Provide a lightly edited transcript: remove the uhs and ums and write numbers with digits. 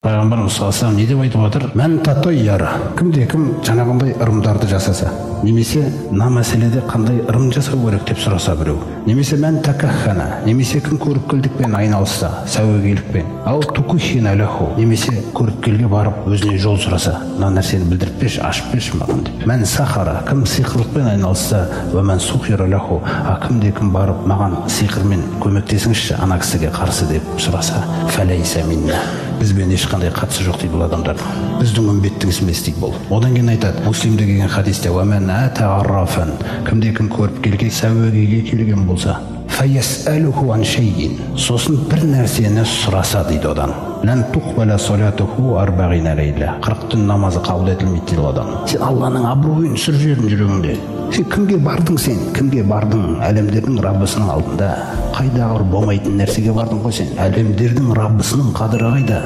Пайғамбарымыз саллаллаху не деп айтып отыр? Мән татайяра, кімде кім жаңағындай ырымдарды жасаса, немесе мына мәселеде қандай ырым жасау керек деп сұраса біреу, немесе мән такаххана, немесе кім көріпкелдікпен айналысса, сәуегейлікпен, ау тукухина лаху, немесе көріпкелге барып өзіне жол сұраса, мына нәрсені білдіріп берші, ашып берші маған деп. Мән сахара, кім сиқырлықпен айналысса, уа мән сухира лаху, а кімде кім барып маған сиқырмен көмектесіңізші ана кісіге қарсы деп сұраса, фәләйсә минна, бізбен ешқандай қатысы жоқ дейді бұл адамдардың, біздің үмбеттің ісі емес дейді бұл. Одан кейін айтады Муслимде келген хадисте, уәмән ата аррафан, кімде кім көріпкелге, сәуегейге келген болса, фаясалуху ан шейин, сосын бір нәрсені сұраса дейді одан, лән туқбала салатуху арбағина лейла, 40 түн намазы қабыл етілмейді дейді одан. Сен Алланың абыройын түсіріп жібердің жүрегіңде. Сен кімге бардың, сен кімге бардың? Әлемдердің Раббысының алдында қайдағы бір болмайтын нәрсеге бардың ғой сен. Әлемдердің Раббысының қадірі қайда?